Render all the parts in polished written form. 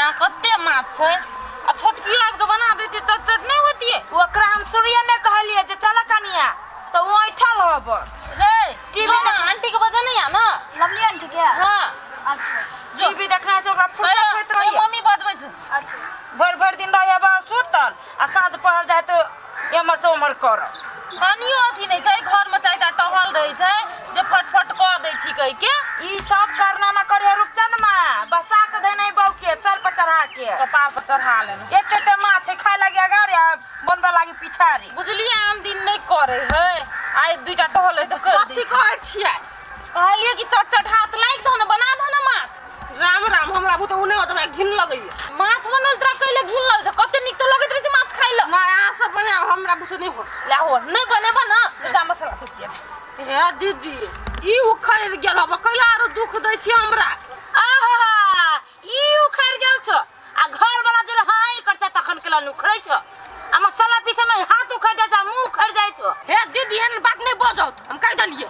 कनिया कते माछ छै आ छोटकी आब के बना देती चट चट नहीं होती। ओकरा हम सूर्य में कहलिए जे चल कनिया तो ओ ऐठल हब रे टीवी देख आंटी के बजे नहीं आ ना लवली आंटी के। हां अच्छा टीवी देखना से ओकरा फुर्सत होइत रही। मम्मी बजबै छु। अच्छा भर भर दिन रहे बा सुतल आ साँझ पहर जाय तो एमर से ओमर कर पानियो अथी नहीं छै घर में चारिटा टहल रहे छै जे फटफट क दै छी कह के। ई सब कारनामा करे रुपचन मां बसा के देनै बौ के सर पर चढ़ा के कपार पर चढ़ा लेने एते ते माछ खाय लागी अगारे आ बनबे लागी पिछाड़ी। बुझलिए आम दिन नहीं करे है आइ दुईटा टहल है त कर दै। कथि कहै छियै कहलिए कि चट चट हाथ लाग दो न बना दो न माछ। राम राम हमरा बुते उने होत हमरा घिन लगैया माछ बनल तोरा कइले घिन लगै छै कते नीक त लगैत रहै छै माछ खाइल। ना अहाँ सब बना हमरा बुते नहीं होत। ला हो नहीं बनेबा ना जा मसाला पीस दिया छै। हे दीदी ई उखड़ गेल अब कैला आरो दुख दै छी हमरा। आहा ई उखड़ गेल छ आ घर वाला जे हां कर छ तखन केला उखड़ै छ आ मसाला पीसे में हाथ उखड़ जाय छ मुंह उखड़ जाय छ। हे दीदी एहन बात नहीं बजौत हम कह देलिए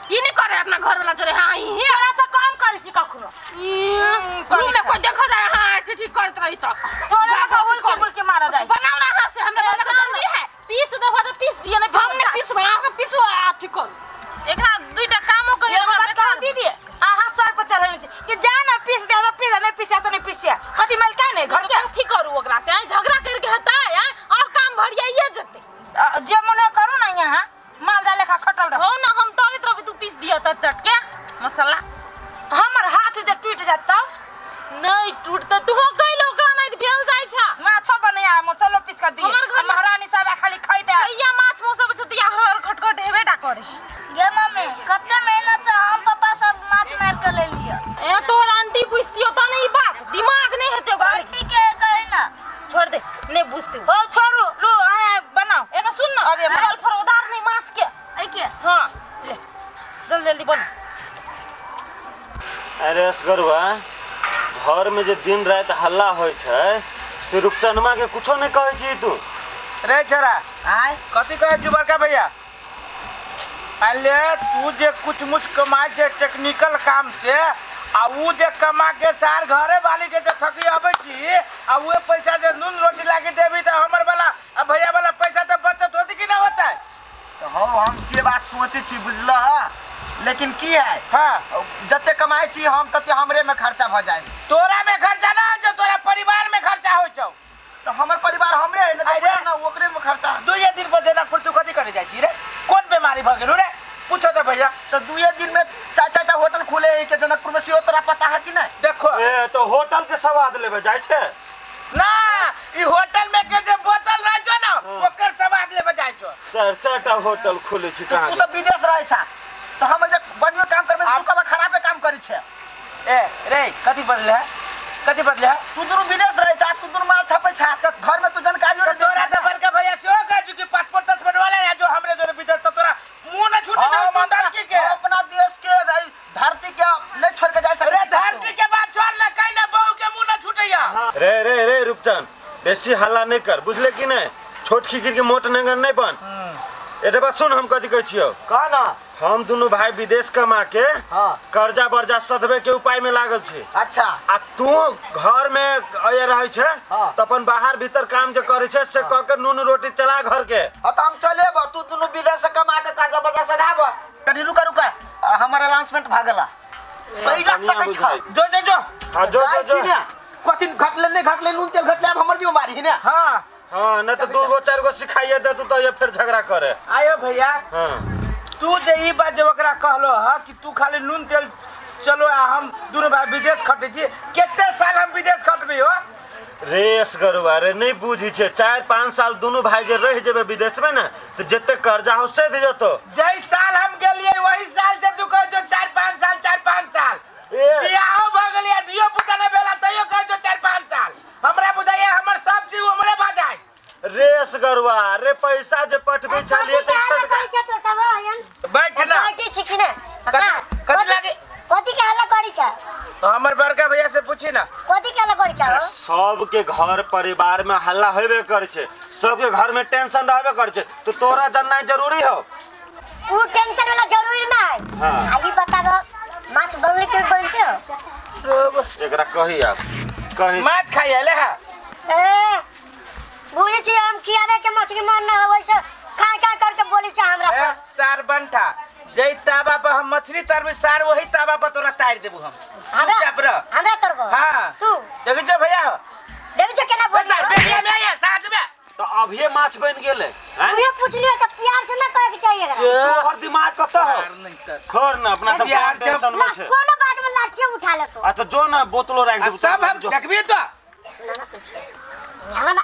ई नहीं करे अपना घर वाला जोरे। हां ई तोरा से काम करै छी कखनो रूम में कोई देखो जाए। हां ठीक ठीक करत रही त तोरा का उल्टी बुलके मारा जाय बनाओ ना हां से हमरा बनावे के जरूरी है। पीस देबो त पीस दिए ने हम ने पीस बना से पीसो आ ठीक कर एकरा दुईटा कामो करे हमरा बता दीदी आहा सर पर चढ़ल छी कि जा ना पीस दे पीस नहीं पीसिया त नहीं पीसिया कथि मलका नहीं घर के कथि करू ओकरा से आई झगड़ा कर के हेतै और काम भरियाइए जते जे मने करू ना यहां माल जाले खा खटल रहो हो ना हम तोरित रहबी तू पीस दिया चट चट के मसाला हमर हाथ जे टूट जात नहीं टूटत तू हो कइलो ओकरा नहीं भेल जाय छ माछो बनया मसालो पीस के दी हमर घर महारानी साहब खाली खाई दे जइया माछ मौसम छ त हर खटखट हेबे टा करे। गे मम्मी कते मेहनत से हम पापा सब माछ मार के ले लियो। ए तोर आंटी पूछतियो त नहीं बात दिमाग नहीं हेते ओकरा। आंटी के कहे ना छोड़ दे नहीं बुझते हो छोड़ू लो आए बनाओ। एना सुन ना अबे फल फल उधार नहीं माछ के ए के। हां ले जल्दी जल्दी बन। अरे असगरवा घर में जे दिन रात हल्ला होय छै से रुपचनमा के कुछो नहीं कहै छी तू। रे छोरा आय कथि कहै छु बड़का भैया? अले तू जे कुछ मुछ कमाय छै टेक्निकल काम से आ उ जे कमा के सार घरे वाली के जे थकी आबै छी आ उहे पैसा जे नून रोटी लागी देबी त हमर वाला आ भैया वाला पैसा त बचत होती कि ना होता? तो हो हम से बात सोचे छी बुझलह लेकिन की है हां जते कमाई छी हम तते हमरे में खर्चा भ जाए। तोरा में खर्चा ना हो तोरा परिवार में खर्चा हो छौ। तो हमर परिवार हमरे है ना ना ओकरे में खर्चा। दुइये दिन पर जनकपुर तू कथि करे जाय छी रे? कोन बीमारी भ गेलौ रे पूछो त भैया। तो दुइये दिन में चार चार टा होटल खुले है के जनकपुर में सेहो तोरा पता है कि नहीं? देखो ए तो होटल के स्वाद लेबे जाय छै ना ई होटल में के जे बोतल रह छौ ना ओकर स्वाद लेबे जाय छौ। चार चार टा होटल खुले छै कहां? तू सब विदेश रहै छा तो हम जे बढ़िया काम करबे तू कब खराबे काम करै छे। ए रे कथि बदले है कथि बदले है? तू दुनु विदेश रहै छा तू दुनु माल छपै छा त घर में तू जानकारी रे तोरा त बड़का भैया सेहो कहै छु कि पासपोर्ट तस बनवा ले जो हमरे जोरे विदेश त तोरा मुंह न छूटे जाऊ संतान के। अपना देश के धरती के नहीं छोड़ के जा सकै। रे धरती के बात छोड़ ना कहीं ना बहू के मुंह न छूटैया। रे रे रे रुपचन बेसी हल्ला नहीं कर बुझले कि नहीं? छोट खिकिर के मोट नंगर नहीं बन। एटे बात सुन हम कथि कहै छियौ कह ना। हम दुनु भाई विदेश कमा के हाँ। कर्जा बर्जा सधबे के उपाय में लागल छी। अच्छा आ तू घर में अये रहै छै हाँ। त अपन बाहर भीतर काम जे करै छै से क के नून रोटी चला घर के। हां त हम चलेब तू दुनु विदेश से कमा के कर्जा बर्जा सधाब। तनी रुका रुका हमर अनाउंसमेंट भागला पहिला तक छ। जो जो जो हां जो जो जो कथि घटले नहीं घटले नून तेल घटले अब हमर जिम्मेवारी है ना। हां हां न त दू गो चार गो सिखाइए दे तू त ये फिर झगड़ा करे। आयो भैया हां तू जे ई बात जे ओकरा कहलो ह कि तू खाली नून तेल चलो आ हम दुनु भाई विदेश खटै छी कते साल हम विदेश खटबै हो? रेस गरुआ रे नहीं बुझी छे 4-5 साल दुनु भाई जे रह जेबे विदेश में ना त जते कर्जा हो से दे जतो। जै साल हम गेलिए वही साल से तू कह जो 4-5 साल 4-5 साल बियाह भ गेलिए दियो पुता ने भेला तैयो कह जो 4-5 साल हमरा बुझाइए हमर सब चीज हमरे भ जाय। रेस गरुआ रे पैसा जे पठबे छलिए त छोटका तो सब आयन बैठ ना बैठे छी कि ना कथि लागे कथि के हल्ला करी छ? तो हमर बड़का भैया से पूछी ना कथि के हल्ला करी छ? सबके घर परिवार में हल्ला होबे करे छै सबके घर में टेंशन रहबे करे छै तो तोरा जानना जरूरी हो। उ टेंशन वाला जरूरी ना है। हां खाली बताबो माछ बनले के बनते हो एकरा कही आप कहीं माछ खाइ ले है ए बुझै छी हम खियाबे के मछली मन न होवे से खा खा करके बोली छ हमरा पर। सार बंठा जै तावा पर हम मछली तरबे सार वही तावा पर तोरा तार देबू हम। चुपचाप रह। हमरा तरबो? हां तू देखै छ भैया देखै छ केना बोली सार बेटिया में आया साँझ में तो अभी माछ बन गेले हैं उहे पूछलियो त प्यार से ना कहे के चाहिए एकरा। तोहर दिमाग कत हो छोड़ ना अपना सब टेंशन में छे। कोनो बात में लाठी उठा ले तो आ तो जो ना बोतलो राख देबू सब हम देखबी तो ना ना कुछ यहाँ ना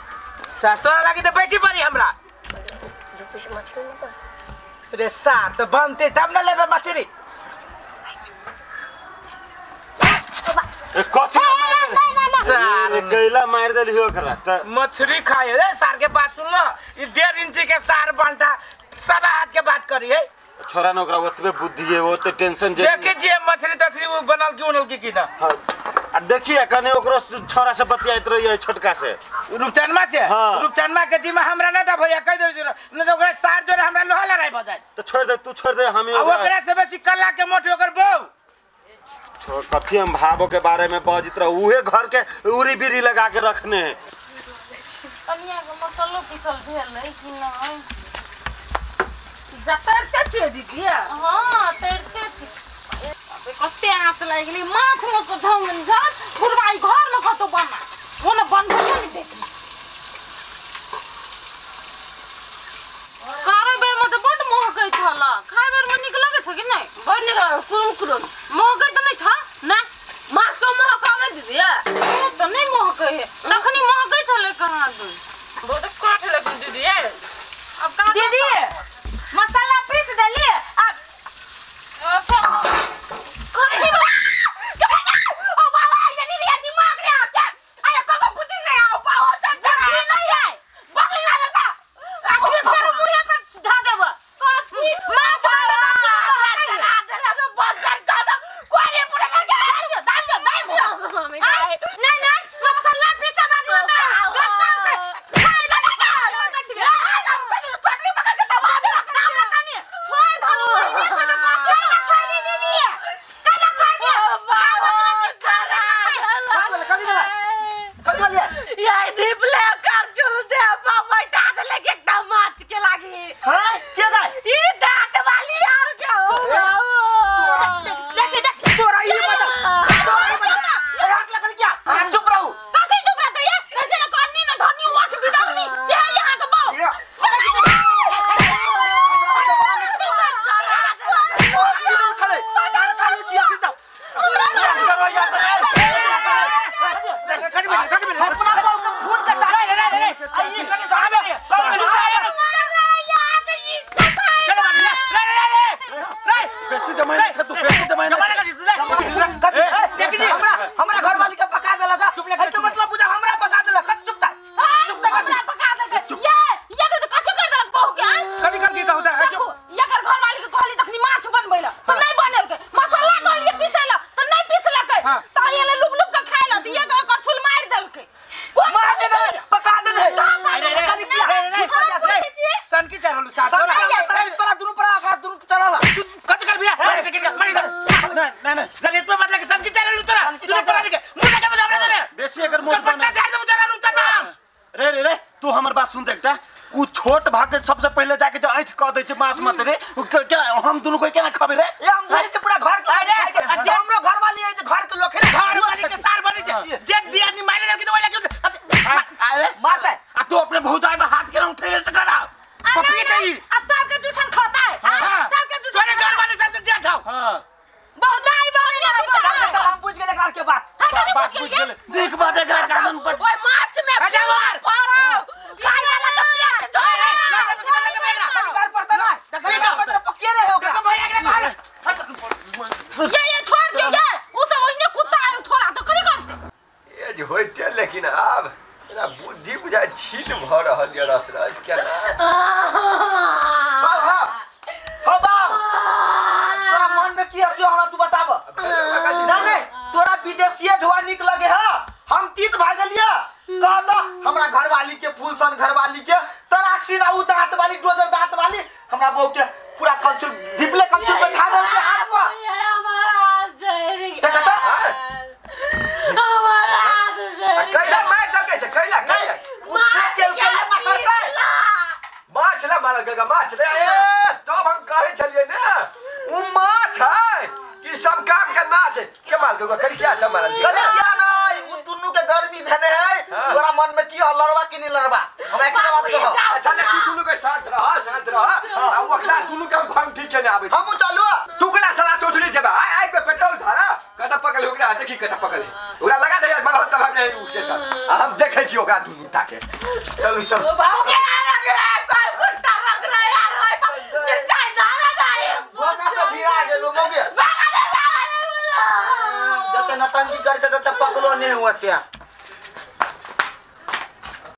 सार तोरा लागी त बैठी पड़ी हमरा दू पीस मछली ना तो रे सार त बनते तब ना लेबे मछली। ए कथि सार कैला मार देली हो एकरा त मछली खाए रे सार के बात सुन लो ई 1.5 इंच के सार बनता सब हाथ के बात करी है छोरा न ओकरा ओतबे बुद्धि है ओते टेंशन जे देखे जे मछली तछली उ बनल की उनल की की ना। हां आ देखिए कने ओकरो छोरा से बतियाइत रही है छोटका से रूपचनमा से। हाँ। रूपचनमा के जिम्मा हमरा ना दा भैया कह दे न त ओकरा सार जोरे हमरा लोहा लड़ाई भ जाए त छोड़ दे तू छोड़ दे हम आ ओकरा से बेसी कल्ला के मोट ओकर बहू कथी हम भावो के बारे में बजित रह उहे घर के उरी बिरी लगा के रखने है। कनिया के मसालो पिसल भेल है कि नहीं जतरते छियै दीदी? हां तरते छी। कते आँच लागि गेलै माछ मास के झंग झंग बुढ़बाई घर में कतौ बना ओ ने बनबैयो ने देख खाबै बेर में त बड महकै छल खाइ बेर में नीक लगै छ कि नहीं? बड नीक लगै कुरुम कुरुम महकै त नहीं छ ना माछ के महक आबै दीदी त नहीं महकै है तखनी महकै छलै कहाँ दू बहुत काठ लगै दीदी अब का दीदी मसाला पीस देलिए अब अच्छा कथी ओ बाबा ये नहीं रे दिमाग रे आके आया को बुद्धि नहीं आओ पाओ चल चल नहीं है बगली ना जा अभी फिर मुंह पर धा देब कथी माछ नहीं नहीं मसाला पीसे बाजी होता है गट्टा के खाई लगा के चटनी पका के दबा दे नाम बतानी छोड़ धनो ये से तो कैला छोड़ दी दीदी कैला छोड़ दी कथी बोलिए ये दीपले कर चुल दे बाबा टाट लेके एकटा माछ के लागी। हां के गाय ई दांत वाली यार के हो देख देख तोरा ई मत तोरा ई मत हाथ लगल क्या? हां चुप रहू कथी चुप रहते ये कैसे न करनी न धरनी उठ बिदावनी से यहां के बहु हमरा घर वाली के पका देलक है तो मतलब बुझा हमरा पका देलक कत चुपता चुपता हमरा पका देलक ये ये के कथी कर देलक बहू के कथी कर के कहू त देखो एकर घर वाली के कहली तखनी माछ बनबै ल त नहीं बनेलकै मसाला कहलिए पीसै ल त नहीं पीसलकै त ये ले लुब लुब के खाइ ल त ये के करछुल मारि देलकै मार दे पका दे रे सनकी चढ़ल साथ तोरा दुनु पर आखरा दुनु चढ़ल कथी कर भैया मार दे मार दे ना ना लगे इतना मतलब कि सनकी चढ़ल तोरा दुनु पर के मुंह के बजा हमरा दे बेसी एकर मोट बना झाड़ दे तोरा रुकता ना रे रे रे तू हमर बात सुन एकटा उ छोट भाग के सबसे पहले जाके जो ऐठ क दै छै मांस मत रे उ केना हम दुनु कोई केना खबे रे? ए हम बोलै छै पूरा घर के अरे हमरो घर वाली है जे घर के लोग है घर वाली के सार बनै छै जे दिया आदमी मारे देलकी त ओइ लागी अरे मारते आ तू अपने भौजाई में हाथ केना उठेले से करा पपी के ई आ सबके जूठन खाता है सबके जूठन तोरे घर वाले सब के जेठ हौ। हां बहुत नहीं बहुत चल हम पूछ गेले घर के बात। बात पूछ गेले देख बात एकरा कानून पर ओए माछ में पारो खाइ वाला के पेट झोरे घर पड़ता ना घर पर पक्के रहे ओकरा देखो भैया एकरा कहल ये छोड़ के ये उ सब ओहिने कुत्ता आयो छोड़ा तो करी करते ये जे होइते लेकिन आब एना बुद्धि बुझाइ छीन भ रहल ये रस रस केना बाप हां हो बाप तोरा मन में की हसो हमरा तू बताब ना नहीं तोरा विदेशीय ढोआ निक लगे हा हम तीत भागलिया कह द हमरा घरवाली के फूल सन घरवाली के तराक्षी ना उ दांत वाली डोजर दांत वाली हमरा बहू के पूरा कलछुल धिपले कलछुल बैठा दे के हाथ पर हमारा हाथ जहर देखत हमारा हाथ जहर माछ ले मारल गगा माछ ले ए तब हम कहै छलियै ने उ माछ है कि सब काम के नाच है के मार गगा कर क्या सब मारल कने किया नहीं उ दुन्नू के गर्मी धने है तोरा मन में की ह लड़वा कि नहीं लड़वा हमरा के बात कह। अच्छा ले तू दुनू के शांत रह शांत रह आ ओकरा दुनू के हम भंग ठीक केने आबै हमहु चलू तू कना सरा सोचली जेबा आइ आइ पे पेट्रोल धारा कत पकड़ ओकरा देखी कत पकड़ ओकरा लगा दे यार मगर तलब नहीं उ से सब आ हम देखै छी ओकरा दुनू टा के चलू चलू बाबू के रख रे कोई गुट्टा रख रे यार ओए मिर्चाई धारा जाए धोखा से भिरा गेलो मौगे जते नटंकी कर छै तते पकड़ो नहीं हुआ त्या।